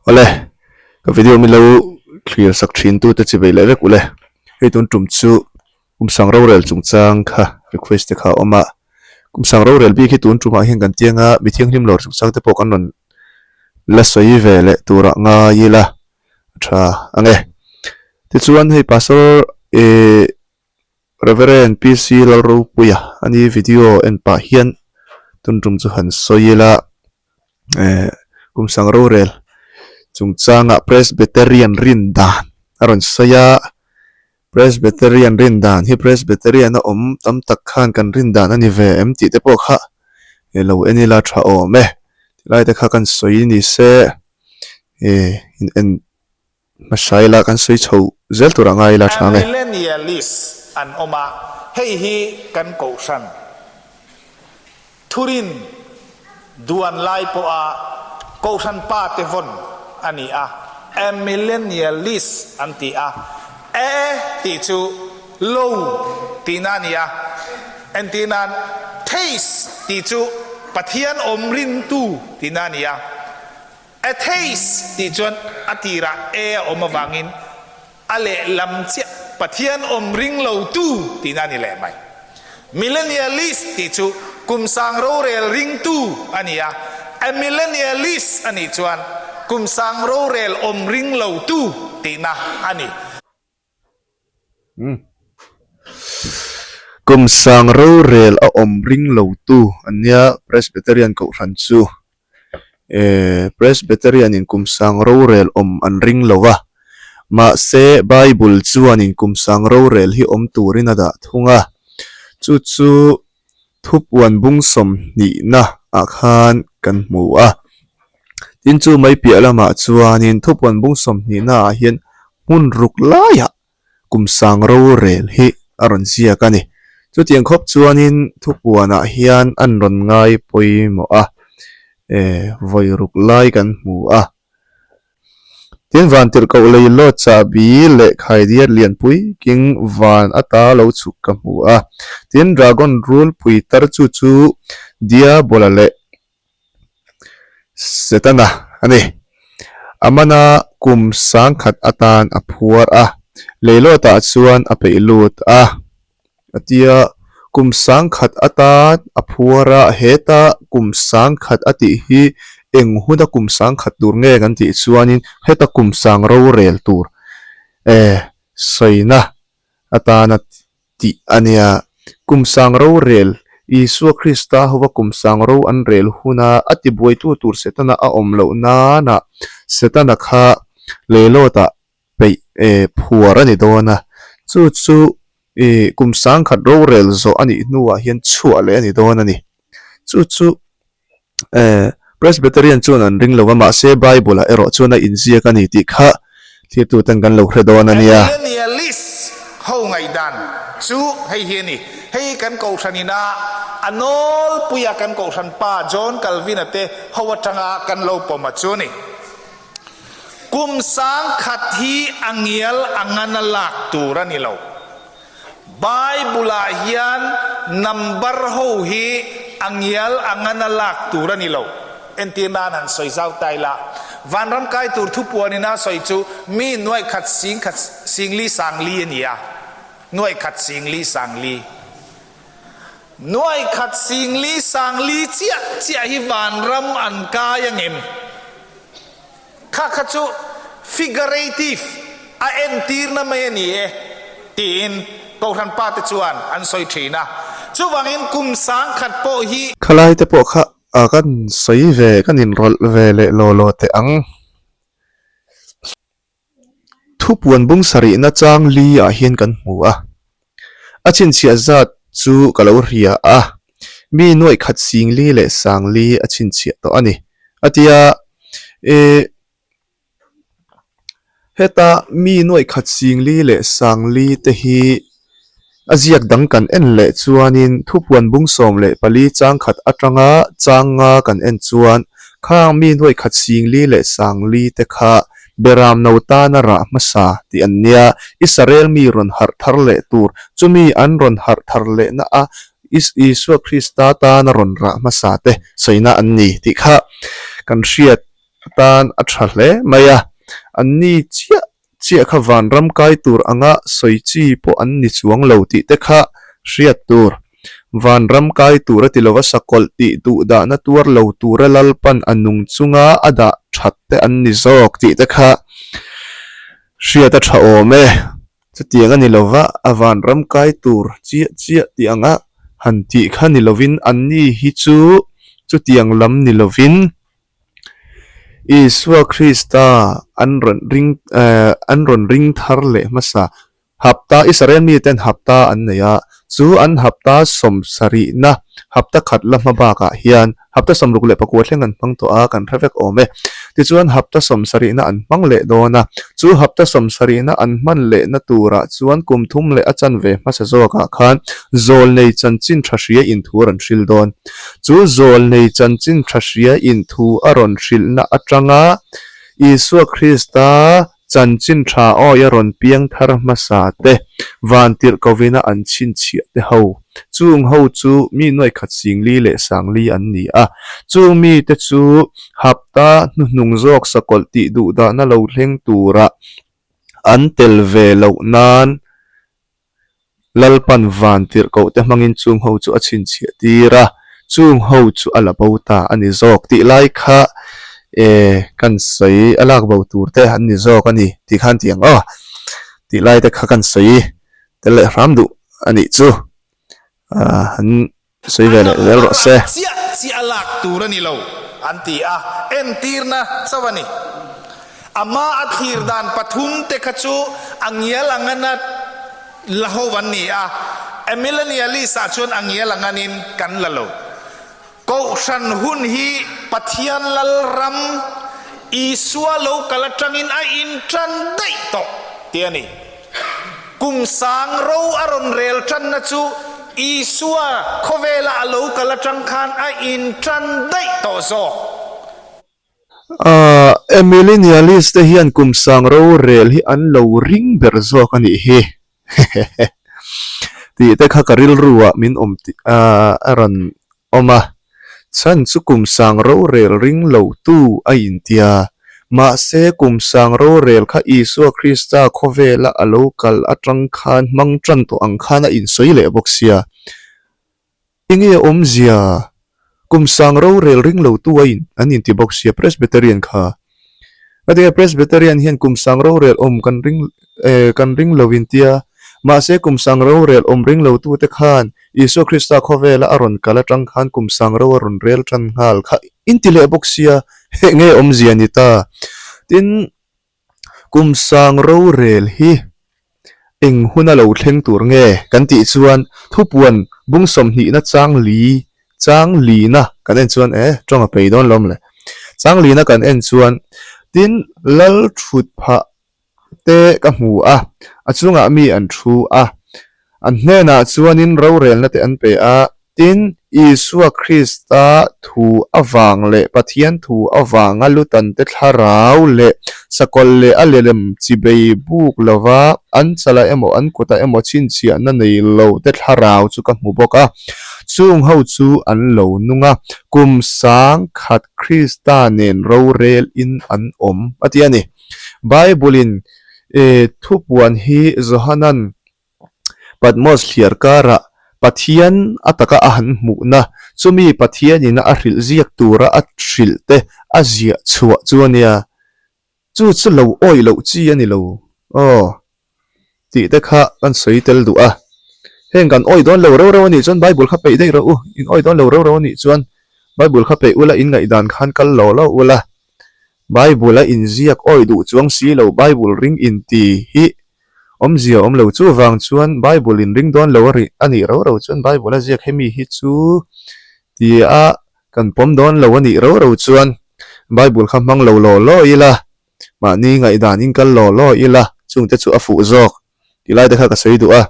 Awle, ka video min lo thlir sak thin tu te chi bei leh vek ule. Hei tun tum chu kum sang rorel chungchang kha request te kha a awm a. Kum sang rorel bik hi tun tumah hian kan tiang a, mi thianghlim lawr chungchang te pawh kan rawn la sawi ve leh turah ngai ila a tha ang e. Tichuan hei Pastor ih Reverend PC Lalropuia a ni video en pah hian tun tum chu han sawi ila eh kum sang rorel chungchangah Presbyterian rin dan a rawn sawi a, Presbyterian rin dan hi Presbyterian a awm tam tak khan kan rin dan a ni ve em tih te pawh kha eh lo en ila tha awm e tilai te kha kan sawi ni se eh in en Hmasa ila kan sawi chho zel tur a ngai ila tha nge. Amillennialist an awm a, hei hi kan kohhran thurin duan lai pawha kohhran pa te vawn a ni a, Amillennialist an ti a, A tih chu lo tihna a ni a, entirnan Theist tih chu Pathian awm rintu tihna a ni a. Atheist tih chuan a tirah A a awm avangin a lehlam chiah Pathian awm ring lo tu tihna a ni leh mai. Millennialist tih chu kum sang rorel ringtu a ni a, a millennialist a nih chuan kum sang rorel awm ring lo tu tihna a ni. Kum sang rorel a awm ring lo tu an nia Presbyterian kohhran chu eh Presbyterian in kum sang rorel awm an ring lo a, mahse Bible chuan in kum sang rorel hi awm turin a dah thung a, chu chu thupuan bung sawmhnihna ah khan kan hmu a. Tin chu mai piah lamah chuanin thupuan bung sawmhnihna ah hian hmun ruk laiah kum sang rorel hi a rawn ziak a ni. Chutiang khawp chuanin thupuanah hian an rawn ngai pawimawh a, eh vawi ruk lai kan hmu a. Tin vantirhkoh lei lawt chahbi leh khaidiat lianpui king van ata lo chhuk ka hmu a. Tin dragon rul pui tar chu chu Diabola leh Setana a ni. A mana kum sangkhat atan a phuar a, leilawtah chuan a peih lut a. A tia, kum sangkhat atan a phuar a, heta kum sangkhat a tih hi eng huna kum sangkhat tur nge kan tih chuanin heta kum sang rorel tur eh sawina atana tih a nia. Kum sang rorel, Isua Krista hova kum sang ro an rel huna a tibuaitu tur Setana a awm loh nana Setana kha leilawtah peih eh phuar a ni dawn a, chu chu ih kum sangkhat rorel zawh a nih hnuah hian chhuah leh a ni dawn a ni. Chu chu eh Presbyterian chuan an ring lo va mahse Bible ah erawh chuan a inziak a ni tih kha thirtu ten kan lo hre dawn a nia. Millennialist ho ngaihdan chu hei hi a ni. Hei kan kohhran ina a nawlpuia kan kohhran pa John Calvin-a te ho atanga kan lo pawm a chu a ni. Kum sangkhat hi a ngial a ngan a lak tur a ni lo. Bible-ah hian number ho hi a ngial a ngan a lak tur a ni lo. Entir nan han sawi zau ta ila, vanram kai tur thupuanin a sawi chu mi nuaih khat sing khat singli sangli a ni a, nuaih khat singli sangli. Nuaih khat singli sangli chiah chiah hi vanram an kai angem? Kha kha chu figurative, a entirna mai a ni e, tiin Kohhran pa te chuan an sawi thin a. Chuvangin kum sangkhat pawh hi. Khalai te pawh kha kan sawi ve, kan inrawlh ve leh law law teh ang. Thupuan bung sarihna chang li ah hian kan hmu a. A chhinchhiah zat chu ka lo hria a, mi nuaih khat singli leh sangli a chhinchhiah tawh a ni, a ti a. Ih, heta mi nuaih khat singli leh sangli te hi a ziak dang kan en leh chuanin thupuan bung 14 chang khat atanga chang nga kan en chuan khang mi nuaih khat singli leh sangli te kha Beram no tana rah hmasa tih an nia, Israel mi rawn harh thar leh tur, chumi an rawn harh thar lehna a Isua Krista tana rawn rah hmasa te sawina an ni tih kha kan hriat atan a tha hle mai a, anni chiah chiah kha vanram kai tur anga sawi chi pawh an ni chuang lo tih te kha hriat tur. Vanram kai tur a ti lova sakawlh tih duh dahna tuar lo tura Lalpan a nung chunga a dah that te an ni zawk tih te kha hriat a tha awm e. Chutiang a ni lova a vanram kai tur chiah chiah tih anga han tih kha ni lovin anni hi chu chutiang lam ni lovin Isua Krista an rawn ring eh an rawn ring thar leh hmasa. Hapta Israel miten hapta an nei a, chu an hapta sawmsarihna hapta khat la hma bakah hian hapta 64 thleng an hmang tawh a, kan hre vek awm e. Tichuan hapta sawmsarihna an hmang leh dawn a, chu hapta sawmsarihna an hman lehna turah chuan kum thum leh a chanve hmasa zawkah khan zawlnei chanchin tha hria inthu a rawn hril dawn. Chu zawlnei chanchin tha hria in thu a rawn hrilhna atanga Isua Krista chanchin tha awi a rawn piang thar hmasa te, vantirh kovina an chhinchhiah te ho. Chung ho chu mi nuai khat singli leh sangli an ni a. Chung mite chu hapta hnuhnung zawk sakawlh tih duhdahna lo thleng tura an tel ve loh nan Lalpan van tirhkoh te hmangin chung ho chu a chhinchhiah tir a, chung ho chu a la bo ta a ni zawk tih lai kha e kan sawi a lak bo tur te an ni zawk a ni tih khan ti ang aw tih lai te kha kan sawi tel leh hram duh a nih chu an Sawi ve leh zel rawh se. Chiah chiah a lak tur a ni lo an ti a, entirna chauh a ni. Ama a thlir dan pathum te kha chu a ngial ang ana la ho an ni a, a millennialist ah chuan a ngial ang anin kan la lo. Kohhran hun hi Pathian lal ram Isua lo kal atangin a intan daih tawh tih a ni. Kum sang ro a rawn rel tanna chu Isua khawvela a lo kal atang khan a intan daih tawh zawk. Ahh, Amillennialist te hian kum sang ro rel hi an lo ring ber zawk a nih hi. Hehehe. Tih te kha ka rilru ah min awm tih a rawn awm a, chhan chu kum sang rorel ring lo tu a intia. Mahse, kum sang rorel kha Isua Krista khawvela a lo kal atang khan hmang tan tawh ang khan a insawi leh bawk sia. Enge a awmzia? Kum sang rorel ring lo tu a in an inti bawk sia Presbyterian kha. Ngatinge Presbyterian hian kum sang rorel awm kan ring eh kan ring lo intia. Mahse, kum sang rorel awm ring lo tute khan Isua Krista khawvela a rawn kal atang khan kum sang ro a rawn rel tan nghal kha in ti leh bawk sia, heh nge awmzia ni ta? Tin, kum sang ro rel hi eng huna lo thleng tur nge kan tih chuan thupuan bung sawmhnihna chang li, chang lina kan en chuan eh tawng a pei dawn lawm le, chang lina kan en chuan tin lal thut phah te ka hmu a, a chungah mi an thu a. An hnenah chuanin rorelna te an pe a, tin, Isua Krista thu avang leh Pathian thu avanga lutante thlarau leh sakawlh leh a lelem chibei buk lova an chalah emaw an kutah emaw chhinchhiahna nei lo te thlarau chu ka hmu bawk a. Chung ho chu an lo nung a, kum 10,000 Krista nen rorel in an awm a ti a ni. Bible-in thupuan hi Johanan Patmos thliar karah Pathian a taka a han hmuhna, chumi Pathianin a hrilh ziak tura a hrilh te a ziah chhuah chu a nia. Chu chu lo awih loh chi a ni lo aw tih te kha kan sawi tel duh a. Heng kan awih dawn lo reuh reuh a nih chuan Bible kha peih daih rawh u, in awih dawn lo reuh reuh a nih chuan Bible kha peih ula in ngaihdan khan kal lo lo ula. Bible a inziak awih duh chuang si lo Bible ring inti hi awmzia awm lo chuvang chuan Bible in ring dawn lo a ri a nih rau rau chuan Bible a ziak hemi hi chu tia kan pawm dawn lo a nih rau rau chuan Bible kha hmang lo law law ila mahni ngaihdan in kal law law ila chungte chu a fuh zawk tih lai te kha ka sawi duh a.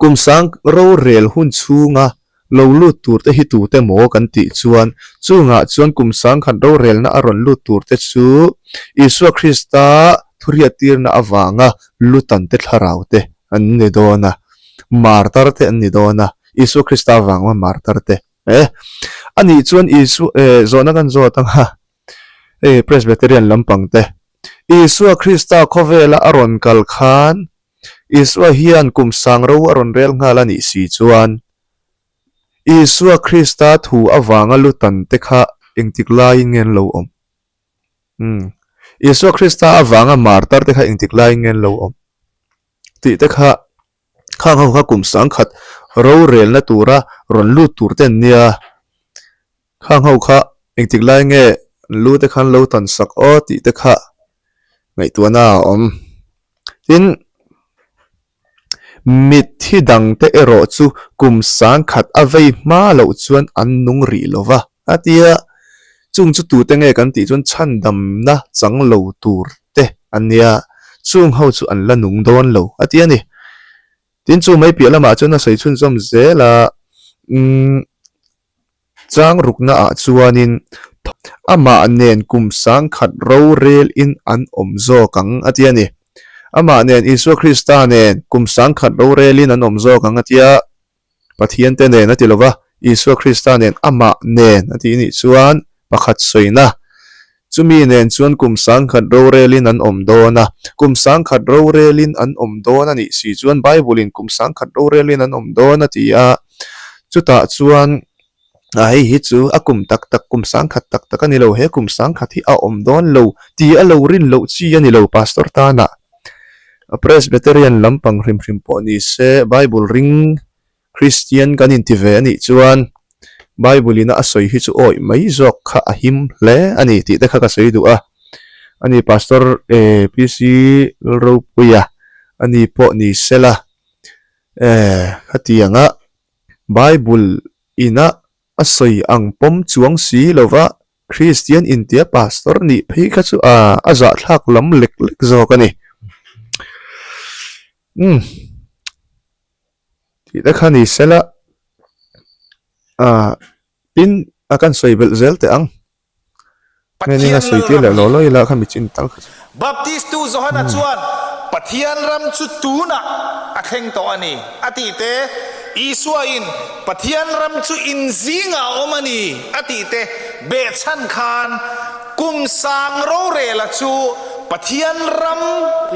Kum sang rorel hun chhunga lo lut tur te hi tute maw kan tih chuan chungah chuan kum 10,000 rorelna a rawn lut tur te chu Isua Krista thuriattirna avanga lutan te thlarau te an ni dawn a, martar te an ni dawn a, Isua Krista avanga martar te. Eh, anih chuan Isua, eh, zawhna kan zawt ang a. Hei Presbyterian lampang te. Isua Krista khawvela a rawn kal khan Isua hian kum sang ro a rawn rel nghal a nih si chuan Isua Krista thu avanga lutan te kha engtik laiin nge an lo awm? Umm. Isua Krista avanga martar te kha engtik laiin nge an lo awm? Tih te kha Khang ho kha kum sangkhat rorelna tura rawn lut tur te an nia. Khang ho kha engtik lai nge an lu te khan lo tan sak aw tih te kha ngaihtuahna a awm. Tin, mitthi dang te erawh chu kum sangkhat a vei hma loh chuan an nung rih lo va a ti a. Chung chu tute nge kan tih chuan chhandamna chang lo tur te an nia, chung ho chu an la nung dawn lo a ti a ni. Tin chu mai piah lamah chuan a sawi chhunzawm zel a, umm chang rukna ah chuanin amah nen kum sangkhat rorel in an awm zawk ang a ti a ni. Amah nen Isua Krista nen kum sangkhat rorel in an awm zawk ang a ti a. Pathian te nen a ti lova, Isua Krista nen amah nen a tih nih chuan pakhat sawina. Chumi nen chuan kum sangkhat rorelin an awm dawn a. Kum sangkhat rorelin an awm dawn a nih si chuan Bible-in kum sangkhat rorelin an awm dawn a ti a. Chutah chuan a hei hi chu a kum tak tak kum sangkhat tak tak a ni lo, he kum sangkhat hi a awm dawn lo ti a lo rin loh chi a ni lo Pastor tana. Presbyterian lampang hrim hrim pawh ni se, Bible ring Kristian kan inti ve a nih chuan Bible ina a sawi hi chu awih mai zawk kha a him hle a ni tih te kha ka sawi duh a. Ani Pastor PC Lalropuia a ni pawh ni sela khatianga Bible ina a sawi ang pawm chuang si lova Kristian intia pastor nih phei kha chu a a zahthlak lam lek lek zawk a ni. Umm tih te kha ni sela ah tin a kan sawi belh zel teh ang. Pathian Nge sawi tir Lalram leh law hi. law ila kha mi chin tal kha chu. Baptistu Johana chuan Pathian ram chu tunah a thleng tawh a ni a tih te, Isuain Pathian ram chu inzingah a awm a ni a tih te behchhan khan kum sang rorela chu Pathian ram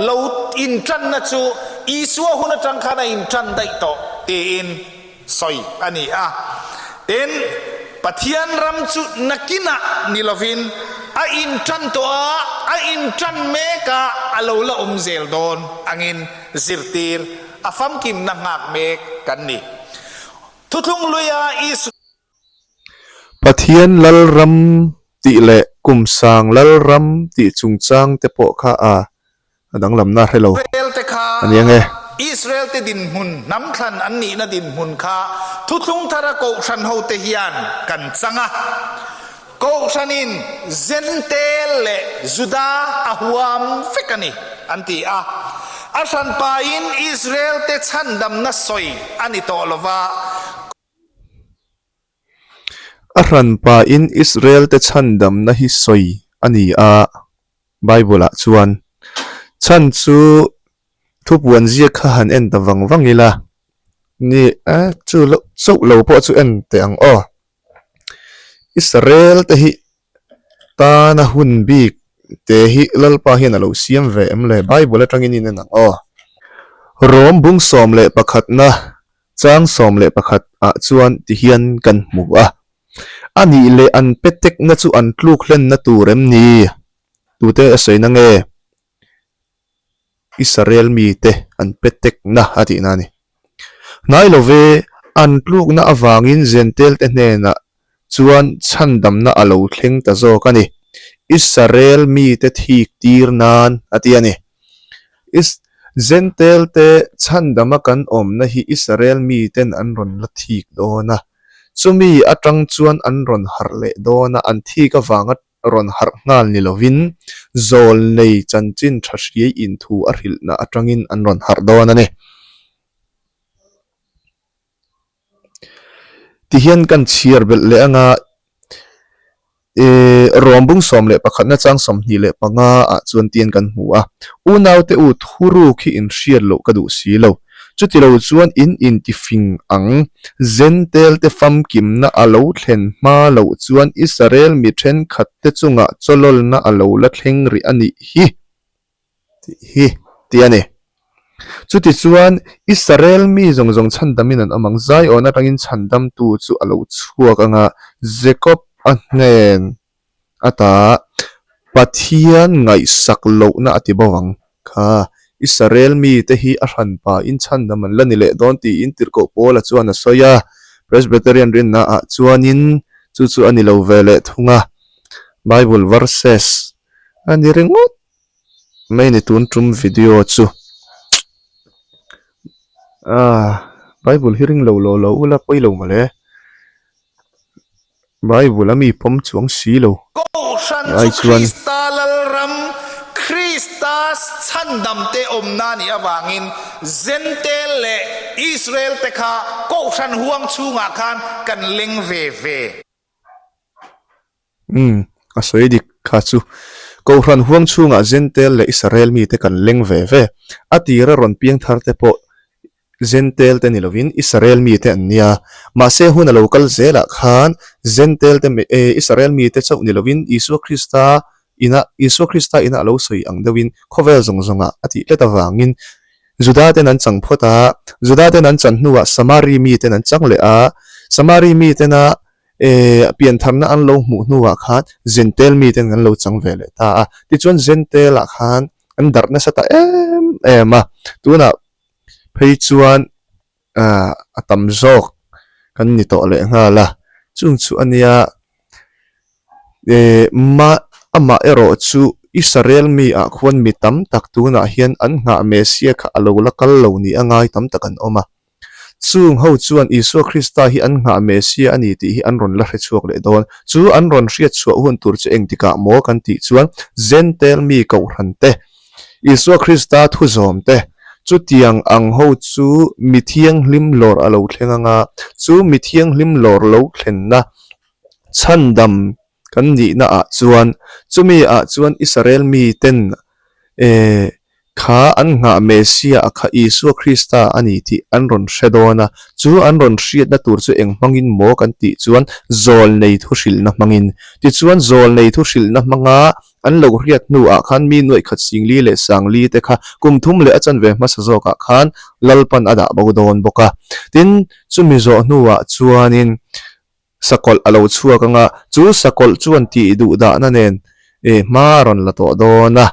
lo intanna chu Isua hun atang khan a intan daih tawh tiin sawi a ni a. Tin, Pathian ram chu nakinah ni lovin a intan tawh a, a intan mek a, a lo la awm zel dawn angin zirtir a famkimna nghak mek kan ni. Thuthlung luia Isu. Pathian Lalram tih leh Kumsang Lalram tih chungchang te pawh kha a A danglamna hre lo Israel te kha a ni ange. Israel te dinhmun, hnam thlan an nihna dinhmun kha thuthlung thara kohhran ho te hian kan chang a. Kohhranin Zentel leh Juda a huam vek a ni an ti a. A hranpain Israel te chhandamna sawi a ni tawh lova. A hranpain Israel-te chhandamna hi sawi a ni a, Bible-ah chuan. Chhan chu thupuan ziak kha han en ta vang vang ila, ni e, chu loh chauh lo pawh chu en teh ang aw. Israel-te hi tana hun bik te hi Lalpa hian a lo siam ve em le? Bible atangin in en ang aw. Rom bung 11na Chang 11 ah chuan ti hian kan hmu a, A nih leh an pe tekna chu an tluk hlenna tur em ni? Tute a sawina nge? Israel mite an pe tekna a tihna a ni. Hnai lo ve, an tlukna avangin Zentelte hnenah chuan chhandamna a lo thleng ta zawk a ni. Israel mite thik tir nan a ti a ni. Zentelte chhandama kan awmna hi Israel miten an rawn la thik dawn a. Chumi atang chuan an rawn harh leh dawn a, an thik avanga rawn harh nghal ni lovin zawlnei chanchin tha hriai inthu a hrilhna atangin an rawn harh dawn a ni. Tihian kan chhiar belh leh anga ih rawmbung 11 na chang 25 ah chuan tian kan hmu a, Unaute u thuruk hi inhriat loh ka duh si lo. Chutilo chuan in intifing ang. Zentelte famkimna a lo thlen hma loh chuan Israel mi thenkhatte chungah chawlawlna a lo la thleng rih a nih hi tih hi tih a ni. Chutichuan Israel mi zawng zawng chhandamin an awm ang. Zion atangin chhandamtu chu a lo chhuak ang a, Jacob a hnen ata Pathian ngaihsak lohna a ti bo ang. Kha, Israel mite hi a hranpa in chhandam an la ni leh dawn tiin Tirhkoh Paula chuan a sawi a. Presbyterian rinna ah chuanin chu chu a ni lo ve leh thung a. Bible verses a ni ringawt mai ni tun tum video chu. Ah, Bible hi ring lo lo lo ula pawi lo mawle. Bible a mi pawm chuang si lo. Kohhran Ai chu chuan. Krista Lalram, Krista chhandamte awmna nih avangin Zentel leh Israel te kha Kohhran huang chhungah khan kan leng ve ve. Umm, a sawi dik kha chu. Kohhran huang chhungah Zentel leh Israel mite kan leng ve ve. A tira rawn piang thar te pawh Zentel te ni lovin Israel mite an nia. Mahse hun a lo kal zelah khan Zentel te Israel mite chauh ni lovin Isua Krista ina Isua Krista ina a lo sawi ang deuhin khawvel zawng zawngah a tih tlat avangin Juda ten an chang phawt a, Juda ten an chan hnuah Samari miten an chang leh a, Samari mitena piantharna an lo hmuh hnuah khan Zentel miten an lo chang ve leh ta a. Tichuan Zentel ah khan an darh nasa ta em em a, tunah phei chuan ah a tam zawk kan ni tawh leh nghal a chung chu a nia eh mah amah erawh chu Israel mi ah khuan mi tam tak tunah hian an nghah Messiah kha a lo la kal lo ni a ngai tam tak an awm a chung ho chuan Isua Krista hi an nghah Messiah a ni tih hi an rawn la hre chhuak leh dawn chu an rawn hriat chhuah hun tur chu engtikah maw kan tih chuan Zentel mi kohhran te Isua Krista thu zawm te, chutiang ang ho chu mi thianghlim lawr a lo thleng ang a, chu mi thianghlim lawr lo thlenna chhandam kan nihna ah chuan, chumi ah chuan Israel mi ten eh kha an nghah Messiah a kha Isua Krista a ni tih an rawn hre dawn a, chu an rawn hriatna tur chu eng hmangin maw kan tih chuan zawlnei thuhrilhna hmangin. Tichuan zawlnei thuhrilhna hmanga An lo hriat hnuah khan mi nuaih khat singli leh sangli te kha kum thum leh a chanve hmasa zawkah khan Lalpan a dah bo dawn bawk a. Tin, chumi zawh hnuah chuanin sakawlh a lo chhuak ang a, chu sakawlh chuan tih duh dahna nen hma a rawn la tawh dawn a.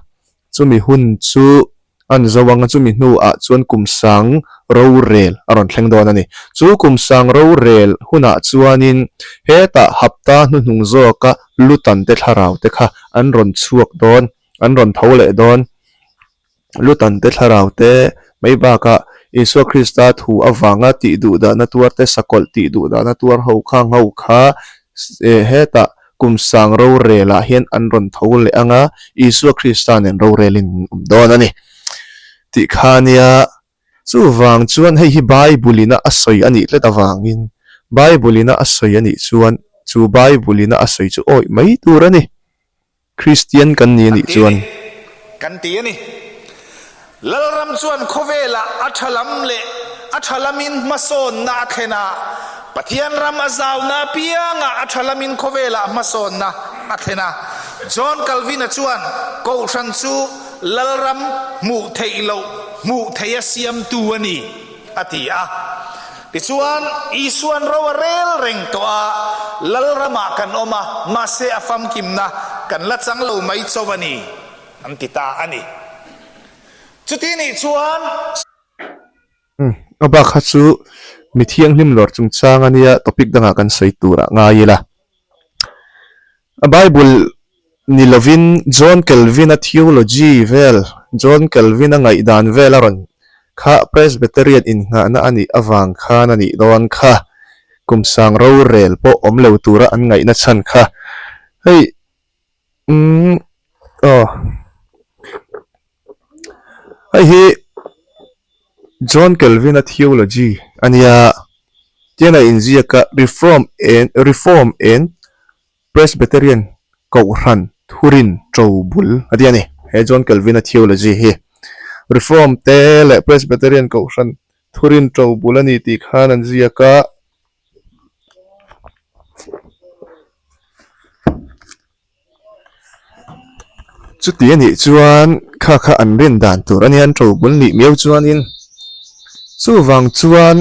Chumi hun chu An zo ang a, chumi hnuah chuan kum sang rorel a rawn thleng dawn a ni. Chu kum sang rorel hunah chuanin hetah hapta hnuhnung zawka Lutan te thlarau te kha an rawn chhuak dawn, an rawn tho leh dawn. Lutan te thlarau te mai bakah Isua Krista thu avanga tih duhdahna tuar te, sakawlh tih duhdahna tuar ho kha ngho kha hetah Kum sang rorelah hian an rawn tho leh ang a, Isua Krista nen rorelin an awm dawn a ni tih kha a nia. Chuvang chuan hei hi Bible-ina a sawi a nih tlat avangin Bible-ina a sawi a nih chuan chu Bible-ina a sawi chu awih mai tur a ni. Kristian kan ni a nih chuan. Kan ti a ni. Lalram chuan khawvelah a tha lam leh a tha lamin hmasawnna a thlen a, Pathian ram a zauna apiangah a tha lamin khawvelah hmasawnna a thlen a. John Calvin-a chuan Kohhran chu Lalram hmuh theih loh hmuh theiha siamtu a ni a ti a. Tichuan, Isua'n ro a rel reng tawh a, Lalramah kan awm a, mahse a famkimna kan la chang lo mai chauh a ni, an ti ta a ni. Chuti nih chuan. Umm, a bak kha chu mi thianghlim lawr chungchang a nia, topic dangah kan sawi turah ngai ila. A Bible ni lovin John Calvin-a theology vel, John Calvin-a ngaihdan vel a rawn kha Presbyterian innghahna a nih avang khan a nih dawn kha. Kum sang rorel pawh awm lo tura an ngaihna chhan kha. Hei umm aw hei hi John Calvin-a theology a nia. Tian a inziak a Reform and Reform and Presbyterian Kohhran Thurin To Bul a ti a ni. He John Calvin-a theology hi Reform te leh Presbyterian Kohhran. Thurin to bul a ni tih khan an ziak a. Chuti a nih chuan kha kha an rin dan tur a nia an to bul nih miau chuanin chuvang chuan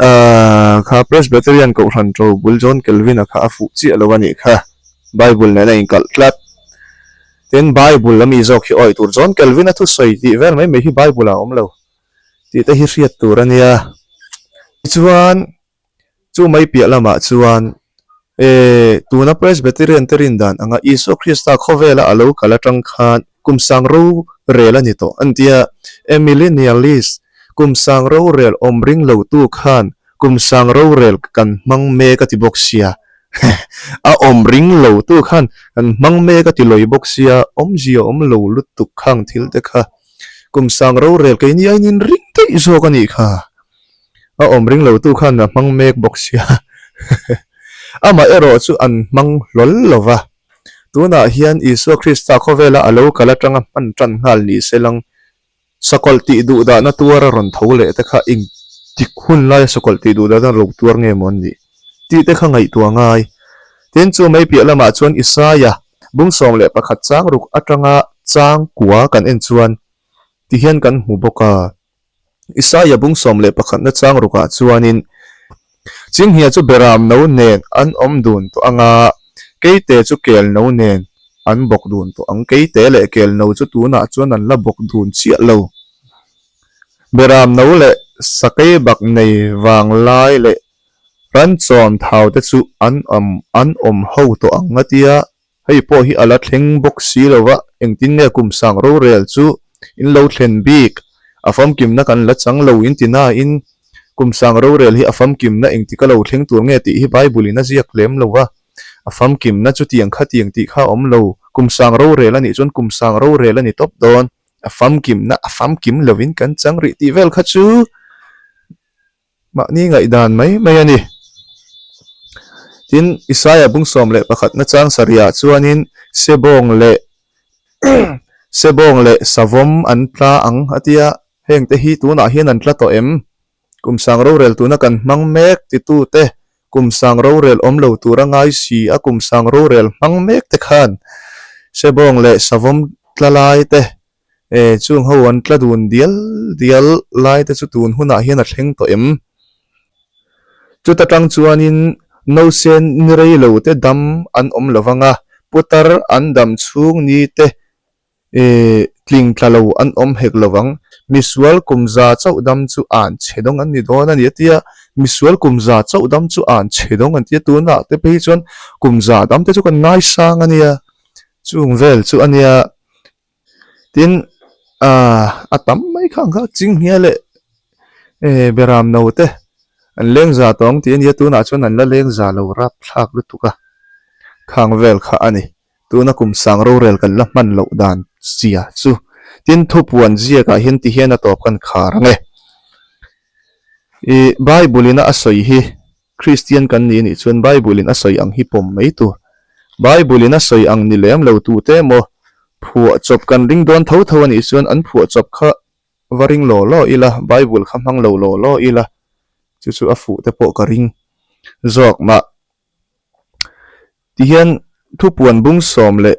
ahh kha Presbyterian kohhran to bul John Calvin-a kha a fuh chiah lo a nih kha Bible nen a inkalh tlat. Tin, Bible a mi zawk hi awih tur John Calvin-a thusawi tih vel mai mai hi Bible ah a awm lo tih te hi hriat tur a nia. Tichuan, chu mai piah lamah chuan eh tuna Presbyterian te rin dan anga Isua Krista khawvela a lo kal atang khan kum sang ro rel a ni tawh an tia. A millennialist, kum sang rorel awm ring lo tu khan kum sang rorel kan hmang mek a ti bawk sia. A awm ring lo tu khan kan hmang mek a ti lawi bawk sia, awmzia awm lo lutuk khang thil te kha kum sang rorel keini a inin ring daih zawk a nih kha. A awm ring lo tu khan a hmang mek bawk sia. Amah erawh chu an hmang hlawl lo va. Tunah hian Isua Krista khawvela a lo kal atanga hman tan nghal ni se lang Sakawlh tih duh dahna tuar a rawn tho leh te kha eng tik hun laia sakawlh tih duh dahna lo tuar nge maw an nih tih te kha ngaihtuah ngai. Tin, chu mai piah lamah chuan Isaia bung 11 chang ruk atanga chang kua kan en chuan ti hian kan hmu bawk a. Isaia bung 11 na chang rukah chuanin Chinghnia chu beram no nen an awm dun tawh ang a, keite chu kel no nen an bawk dun tawh ang. Keite leh kel no chu tunah chuan an la bawk dun chiah lo. Beram no leh sakei bak nei vang lai leh ranchawm thau te chu an awm an awm ho tawh ang a tia Hei pawh hi a la thleng bawk si lo va, engtin nge kum sang rorel chu in lo thlen bik? A famkimna kan la chang lo in ti nain kum sang rorel hi a famkimna engtik a lo thleng tur nge tih hi Bible in a ziak lem lo va, a famkimna chutiang khatiang tih kha a awm lo. Kum sang rorel a nih chuan kum sang rorel a ni tawp dawn. A famkimna a famkim lovin kan chang rih tih vel kha chu Mahni ngaihdan mai mai a ni. Tin, Isaia bung 11 na chang sarihah chuanin Sebawng leh Sebawng leh Savawm an tla ang a ti a, hengte hi tunah hian an tla tawh em? Kum sang rorel tuna kan hmang mek titute, kum sang rorel awm lo tura ngai si a kum sang rorel hmang mek te khan Sebawng leh Savawm tla lai te E, chung ho an tla dun dial dial lai te chu tun hunah hian a thleng tawh em? Chuta tang chuanin nausen ni rei lo te dam an awm lo vang a, putar an dam chhung ni te e tling tla lo an awm hek lo vang. Misual kum za chauh dam chu an chhe dawng an ni dawn a ni a tia, misual kum za chauh dam chu an chhe dawng an tia, tunah te phei chuan kum za dam te chu kan ngaisang a nia, chung vel chu a nia. Tin, aaa a tam mai kha ang kha chinghnia leh eh beram no te an leng za tawh ang tih a nia tunah chuan an la leng za lo rap thlak lutuk a khang vel kha a ni tuna kum sang rorel kan la hman loh dan zia chu tin thupuan ziakah hian ti hian a tawp kan khar ang e ih bible in a a sawi hi. Kristian kan ni nih chuan Bible in a sawi ang hi pawm mai tur. Bible in a sawi ang ni lem lo tute emaw phuahchawp kan ring dawn tho tho a nih chuan an phuahchawp kha va ring law law ila, Bible kha hmang lo law law ila, chu chu a fuh te pawh ka ring zawk mah. Tihian thupuan bung sawm leh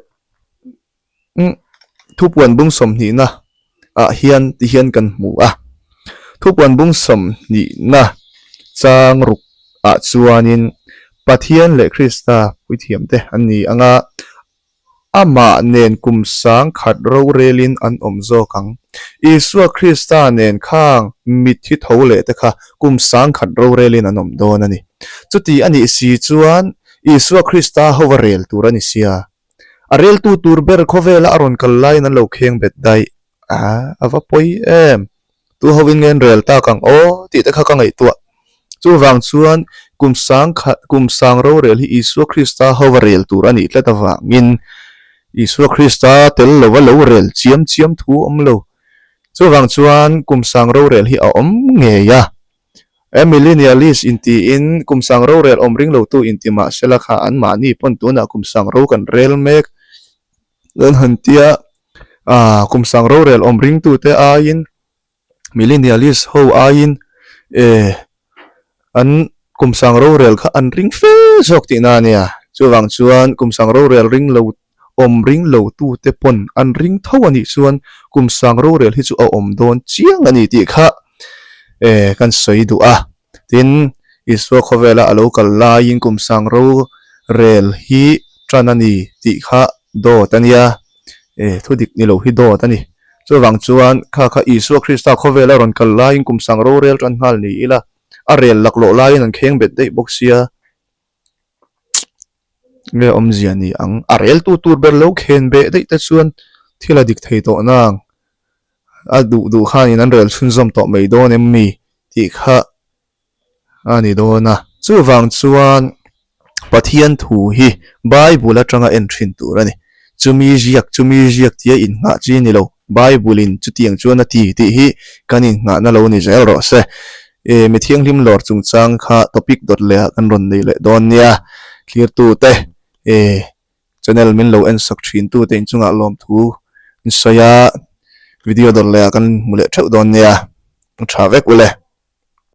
Thupuan bung sawmhnihna ah hian ti hian kan hmu a, thupuan bung sawmhnihna chang ruk ah chuanin Pathian leh Krista puithiam te an ni ang a, amah nen kum sang khat rorelin an awm zawk ang. Isua Krista nen khang mitthi tho leh te kha kum sang khat rorelin an awm dawn a ni. Chuti a nih si chuan Isua Krista hova rel tur a ni sia. A reltu tur ber khawvela a rawn kal laiin an lo kheng bet daih. A, a va pawi em! Tu hovin nge an rel tak ang aw tih te kha ka ngaihtuah. Chuvang chuan kum sang khat, kum sang rorel hi Isua Krista hova rel tur a nih tlat avangin Isua Krista tel lova lo rel chiam chiam thu a awm lo. Chuvang chuan kum sang rorel hi a awm ngei a. A millennialist intiin kum sang rorel awm ring lotu inti mah sela kha anmahni pawn tunah kum sang ro kan rel mek an han tia, kum sang rorel awm ringtute aiin Millennialist ho aiin eh an kum sang rorel kha an ring fe zawk tihna a nia. Chuvang chuan kum sang rorel ring lo awm ring lo tute pawn an ring tho a nih chuan kum sang rorel hi chu a awm dawn chiang a ni tih kha eh kan sawi duh a. Tin, Isua khawvela a lo kal laiin kum sang rorel hi tan a ni tih kha dawt a nia. Eh, thu dik ni lo hi dawt a ni. Chuvang chuan kha kha Isua Krista khawvela rawn kal laiin kum sang rorel tan nghal ni ila, a rel laklawh laiin an kheng bet daih bawk sia. Nge awmzia ni ang? A reltu tur ber lo khen beh daih te chuan thil a dik thei tawh nang. A duh duh khanin an rel chhunzawm tawh mai dawn em mi tih kha a ni dawn a. Chuvang chuan Pathian thu hi Bible atanga en thin tur a ni. Chumi ziak chumi ziak tia innghah chi ni lo. Bible in chutiang chuan a ti tih hi kan innghahna lo ni zel rawh se. E, mi thianghlim lawr chungchang kha topic dawt leh ah kan rawn nei leh dawn nia. Thlirtute, e, channel min lo en sak thin tute inchungah lawmthu in sawi a, video dawt leh ah kan hmu leh theuh dawn nia. Tha vek ule.